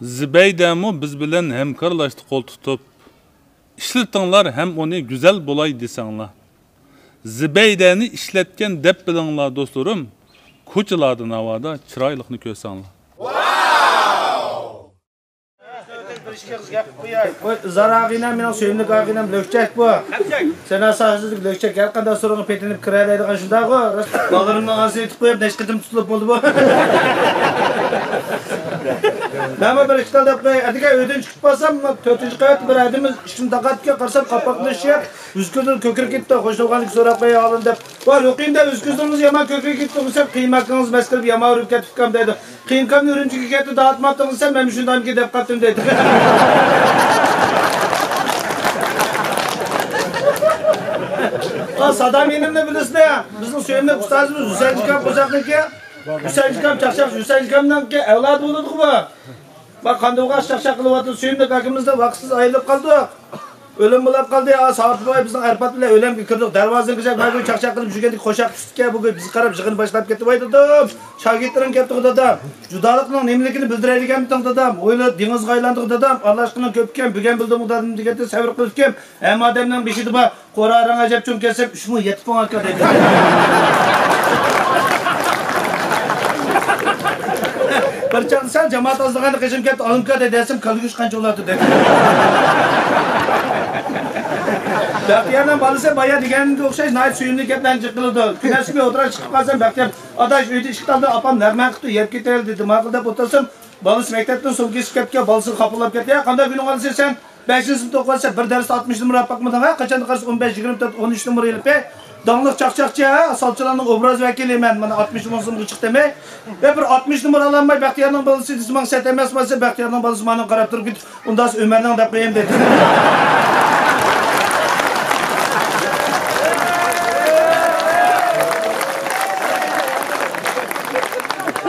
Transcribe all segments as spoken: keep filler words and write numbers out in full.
زىبەيدەمۇ بىز بىلەن ھەمكارلاشتى قول تۇتۇپ. ئىشلىتىڭلار ھەم ئۇنى گۈزەل بولاي دېسەڭلار. زىبەيدەنى ئىشلەتكەن دەپ بىلىڭلار، دوستلىرىم. كوچىلاردا ناۋادا چىرايلىقنى كۆرسەڭلار. قوي، ئىزھار ئاغىنەم، مېنىڭ سۆيۈملۈك ئاغىنەم لۆكچەك بۇ. سەنئەت ساھەسىدىكى لۆكچەك، ھەر قانداق سورۇنغا پېتىنىپ كىرەلەيدىغان شۇنداقغۇ. باغرىمنىڭ ئاستىغا يېتىپ قويۇپ، نەچچە قېتىم تۇتۇلۇپ بولدى بۇ. مەنمۇ بىر ئىككى تال دەپ قوياي. ئەتىگەن ئۆيدىن چىقىپ بارسام، تۆتىنچى قەۋەتتە بىر ھەدىمىز ئىشىكنى تاقايتتىكەن، قارىسام، قاپاقنى ئىشىپ، يۈز كۆزدىن كۆكىرىپ كېتىپتۇ. خوش بولغانلىكىنى سوراپ قوياي ھالىنى دەپ. ۋاي، رۇقىيەم دە، يۈز كۆزلىرىڭىز يامان كۆكىرىپ كېتىپتۇ دېسەم، قىيماقىڭىز مەس قىلىپ يامان ئۇرۇپ كېتىپتىكەن دەيدۇ. قىيىنكامنى ئۈرۈمچىگە كەتتى، دەۋاتماپتىڭىز دېسەم، مەنمۇ شۇنداقمىكىن دەپ قاپتىم دەيدۇ. ئا، سادام يېنىمنى بىلىسىلەر، بىزنىڭ سۆيۈملۈك ئۇستازىمىز ھۈسەنجىكام قوشاقنىڭكى، ھۈسەنجىكام چاقچاق، ھۈسەنجىكامنىڭكى ئەۋلادى بولىدىغۇ بۇ. ما قاندىغاش چاقچاق قىلىۋاتىدۇ، سۆيۈملۈك ئاكىمىزدىن ۋاقىتسىز ئايرىلىپ قالدۇق. ئۆلۈم بولاپ قالدى. ھا، ساۋۇت بوۋاي بىزنىڭ ئارپات بىلەن ئۆلەمگە كىردۇق. دەرۋازىنى كىرسەك، مەگۈ چاقچاق قىلىپ يۈرگەندىكى قوشاق تۈستىكەن، بۈگۈن بىزگە قاراپ يىغىنى باشلاپ كەتتى. ۋاي دادام، شاگىرتلىرىڭ كەپتىغۇ دادام. جۇدالىقنىڭ نېمىلىكىنى بىلدۈرەيلىگەنمىتىڭ دادام؟ ھويلا دېڭىزغا ئايلاندىغۇ دادام. ئارىلاشقىنىڭ كۆپكەن، بۈگەن بىلدىڭغۇ دادام دېگەندە سەۋر قىلىپكەن. ھەممە ئادەمنىڭ بېشىدا بار. قورالىڭ ئەجەب چوڭ كەتسەم، ئۈچ مىڭ يەتتە پۇڭ ئاكا دەيدۇ. بىر چاغدا سەل جامائەت ئازلىغاندا قېشىم كەپتۇ، ئالىمكا دەيدۇ، دېسەم، كاللىگۈش قانچە بولاتتى دەيدۇ. بەختىيارنىڭ بالىسى بايا دېگەنگە ئوخشاش ناھايىتى سۆيۈملۈك گەپلەرنى جىق قىلىدۇ. كۈنەسى كۈنى ئولتۇراق چىقىپ قالسام، بەختىيار، ئاداش، ئۆيدە ئىشىك تالدا ئاپام نەغمە قىپتۇ، يەپ كېتەيلى دېدى، ماقۇل دەپ ئولتۇرسام، بالىسى مەكتەپتىن سومكا ئېسىپ كەپتىكەن، بالىسىغا خاپىلاپ كەتتى، يا قانداق كۈنۈڭ ئالىسى سەن؟ بەشىنچى سىنىپتا ئوقۇۋاتىسەن، بىر دەرستە ئاتمىش نومۇر ئاپاق مىدىڭ ھە؟ قاچاندا قارىسا ئون بەش، يىگىرمە تۆت، ئون ئۈچ نومۇر ئېلىپ، داڭلىق چاقچاقچى ھە؟ سالچىلارنىڭ ئوبراز ۋەكىلى مەن، مانا ئاتمىش نومۇر سىنىپقا چىقتىم ھە؟ ۋە بىر ئاتمىش نومۇر ئالالماي بەختىيارنىڭ بالىسى دېسە ماڭا سەت ئەمەسمۇ دېسە، بەختىيارنىڭ بالىسى مانا قاراپ تۇرۇپ كېتىپ، ئۇنداقسا ئۆمەرنىڭ دەپ قويايمۇ دېدى.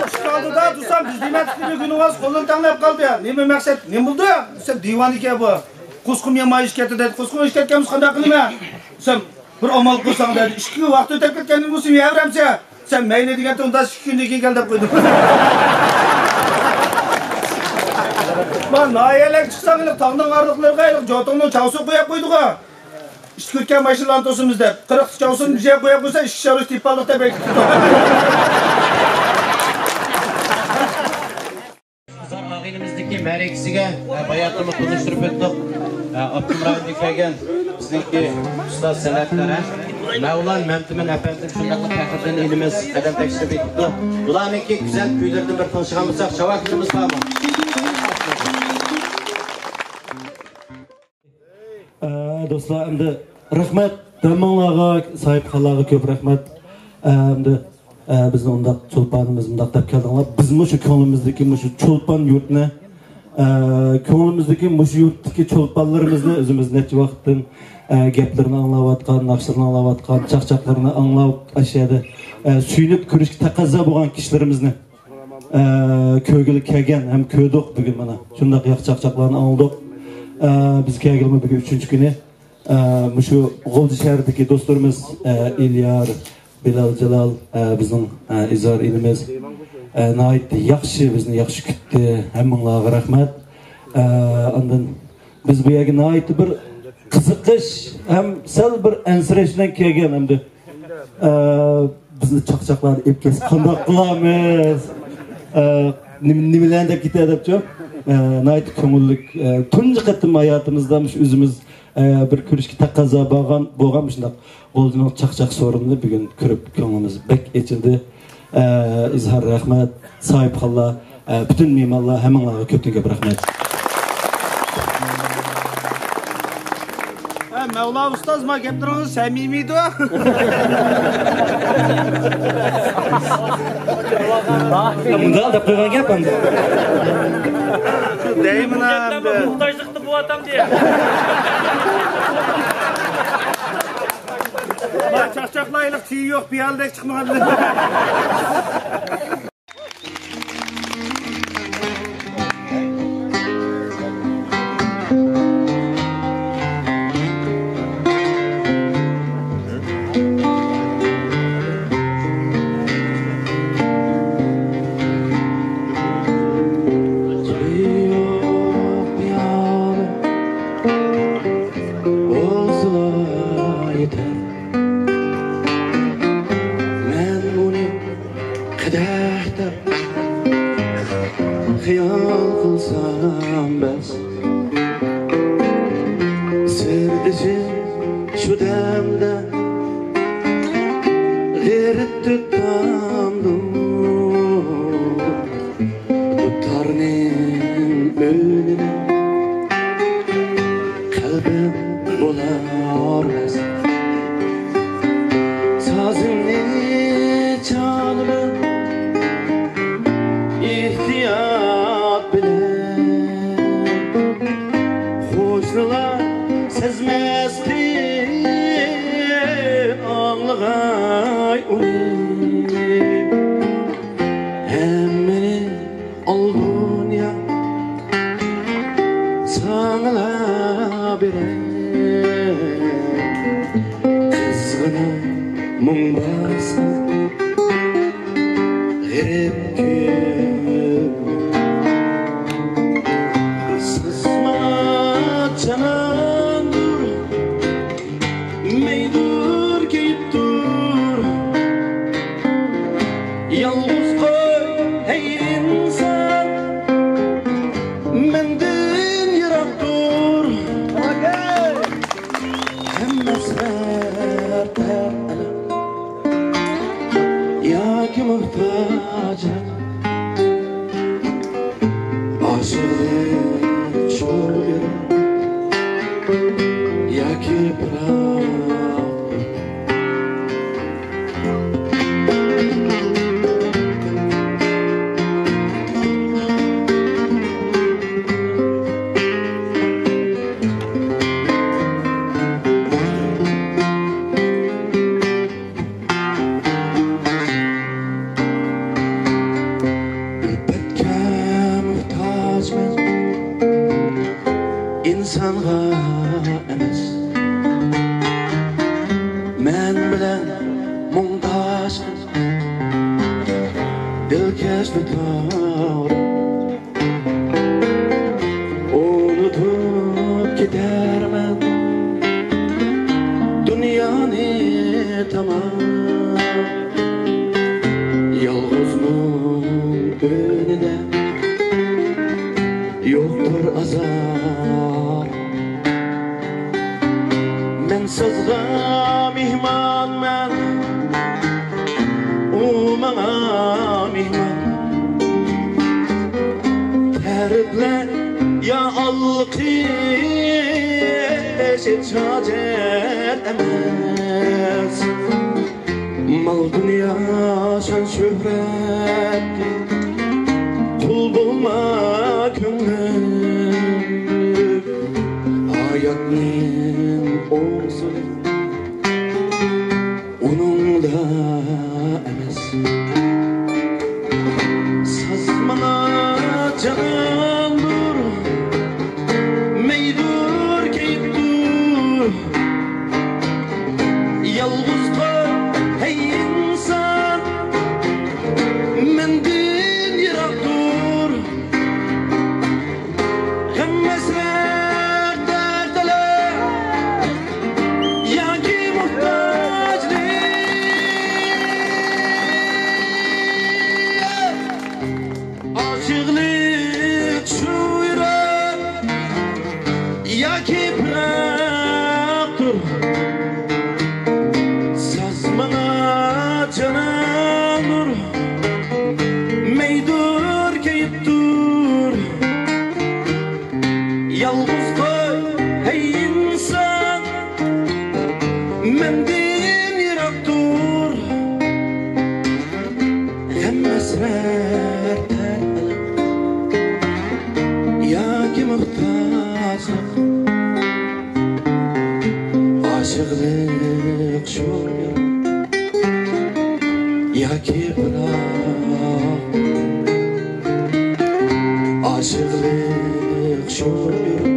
ئىشىك ئالدىدا تۇرسام، بىز دېمەتتۇق نېمە گۈنىڭىز قولىنى تەڭلەپ قالدى. نېمە مەقسەت؟ نېمە بولدى؟ دېسەم، دىۋان ئىكەن بۇ. قۇسقۇم يامان ئىش كەتتى دەيدۇ. قۇسقۇم ئىش كەتكەنمىسە قانداق قىلىمەن؟ دېسەم، بىر ئامال قىلساڭ دەيدۇ. ئىككى كۈن ۋاقىت ئۆتۈپ كەتكەندىن بۇ سېنى يەۋرەمسە؟ دېسەم، مەيلى دېگەنتى ئۇنداق ئىككى كۈندىن كېيىن كەل دەپ قويدۇم. مانا ناھىيەلەرگە چىقساڭ، ھېلىقى تاغنىڭ ئارىلىقلىرىغا ھېلىقى جوتۇڭنىڭ چاۋسۇن قويۇپ قويدىغۇ. ئىشتە كۆركەم ماشىنىلارنى توسىمىز دەپ، قىرىقتا چاۋسۇن بىر جايغا قويۇپ قويسا، ئىشىك شارۇش تېپىپ ئالدۇق دەپ ئېيتىپتۇ. ئىزھار ئاغىنىمىزنىڭكى مەرىكىسىگە، ئە، باياتىنمۇ تونۇشتۇرۇپ ئۆتتۇق. ئە، ئاپتونوم رايوندىن كەلگەن بىزنىڭكى ئۇستاز سەنئەتكار، ھە، مەۋلان مەمتىمىن ئەپەندىم، شۇنداقلا پەخرىدىن ئىنىمىز قەدەم تەكشۈرۈپ ئېيتىپتۇ. بۇلارنىڭكى گۈزەل كۈيلىرىدىن بىر تىڭشىغان بولساق، چاۋاكىمىز بارمۇ؟ ئە، دوستلار، ئەمدى رەھمەت ھەممىڭلارغا، ساھىبخانلارغا كۆپ رەھمەت. ئە، ئەمدى، ئە، بىزنى ئۇنداق چولپانىمىز مۇنداق دەپ كەلدىڭلار. بىزمۇ شۇ كۆڭلىمىزدىكى مۇشۇ چولپان يۇرتنى، ئە، كۆڭلىمىزدىكى مۇشۇ يۇرتتىكى چولپانلىرىمىزنى ئۆزىمىز نەچچە ۋاقىتتىن، ئە، گەپلىرىنى ئاڭلاۋاتقان، ناخشىلىرىنى ئاڭلاۋاتقان، چاقچاقلىرىنى ئاڭلاپ، ئاشۇ يەردە، ئە، سۆيۈنۈپ كۆرۈشكە تەقەززا بولغان كىشىلىرىمىزنى ئە، كۆرگىلى كەلگەن ھەم كۆردۇق بۈگۈن مانا. شۇنداق ياخشى چاقچاقلارنى ئاڭلىدۇق. ئە، بىز كەلگىلىمۇ بۈگۈن ئۈچىنچى كۈنى. ئە، مۇشۇ غۇلجا شەھىرىدىكى دوستلىرىمىز، ئە، ئېلىيار، بىلال، جالال، ئە، بىزنىڭ، ئە، ئىزھار ئىنىمىز، ئە، ناھايىتى ياخشى، بىزنى ياخشى كۈتتى. ھەممىڭلارغا رەھمەت. ئە، ئاندىن بىز بۇ يەرگە ناھايىتى بىر قىزىقىش ھەم سەل بىر ئەنسىرەش بىلەن كەلگەن ئەمدى. ئە، بىزنى چاقچاقلارنى ئېلىپ كەلسە قانداق قىلارمىز؟ ئە، نېمە، نېمىلەرنى دەپ كېتەر دەپچۇ؟ ئە، ناھايىتى كۆڭۈللۈك، ئە، تۇنجى قېتىم ھاياتىمىزدا مۇشۇ ئۆزىمىز، ئە، بىر كۆرۈشكە تەقەززا بارغان، بولغان مۇشۇنداق غۇلجىنىڭ چاقچاق سورۇنىنى بۈگۈن كۆرۈپ كۆڭلىمىز بەك ئېچىلدى. ئە، ئىزھار رەھمەت، ساھىبخانلار، ئە، پۈتۈن مېھمانلار، ھەممىڭلارغا كۆپتىن كۆپ رەھمەت. ھە، مەۋلا ئۇستاز، ما گەپلىرىڭىز سەمىمىيدۇ. مۇنداق دەپ قويغان گەپ ئەمدى. دەيمەن ئەمدى. موھتاجلىقتا بولۇۋاتامدى. ما چاقچاقلايلىق، تۈيى يوق پىيالىدەك چىقمىغان. غېرىب تۇتامدۇ دۇتارنىڭ ئۈنىنى؟ قەلبىم بولار مەست، سازىمنى چالىمەن ئېھتىيات بىلەن. قوشنىلار سەزمەستىن ئاڭلىغاي ئۇنى. ھەممىنى ئال دۇنيا، ساڭىلا بېرەي. قىزغىنىم مۇڭ باسقان غېرىب كۈن. سىز ماڭا جاناندۇر، مەيدۇر كېيىپ تۇر. يالغۇز قوي، ھەي ئىنسان، مەندىن يىراق تۇر. ھەممە سەۋەب دەرد، ئەلەم ياكى موھتاجلىق. ئاشىقلىق شوئىرى ياكى پىراق؟ ئۈلپەتكە موھتاجمەن، ئىنسانغا ئەمەس. مەن بىلەن مۇڭداشقان دىلكەش دۇتار. ئۇنتۇپ كېتەرمەن دۇنيانى تامام. يالغۇزنىڭ ئۆيىدە يوقتۇر ئازاب. مەن سىزغا مېھمانمەن، ئۇ ماڭا مېھمان. تەرىپلەر يا ئالقىش ھېچ ھاجەت ئەمەس. مال دۇنيا، شان شۆھرەتكە قۇل بولما كۆڭلۈم. ھاياتنىڭ ئوڭسۇلى ئۇنىڭدا ئەمەس. سىز ماڭا جاناندۇر، مەيدۇر كېيىپ تۇر. يالغۇز قوي، ھەي ئىنسان، مەندىن يىراق تۇر. غەم ھەسرەت دەردلەر ياكى موھتاجلىق. ئاشىقلىق شوئىرى ياكى پىراقتۇر. ساز ماڭا جاناندۇر، مەيدۇر كېيىپ تۇر. يالغۇز قوي، ھەي ئىنسان، مەندىن يىراق تۇر. غەم ھەسرەت تەرەپ ياكى موھتاجلىق. ئاشىقلىق شوئىرى ياكى پىراق. ئاشىقلىق شوئىرى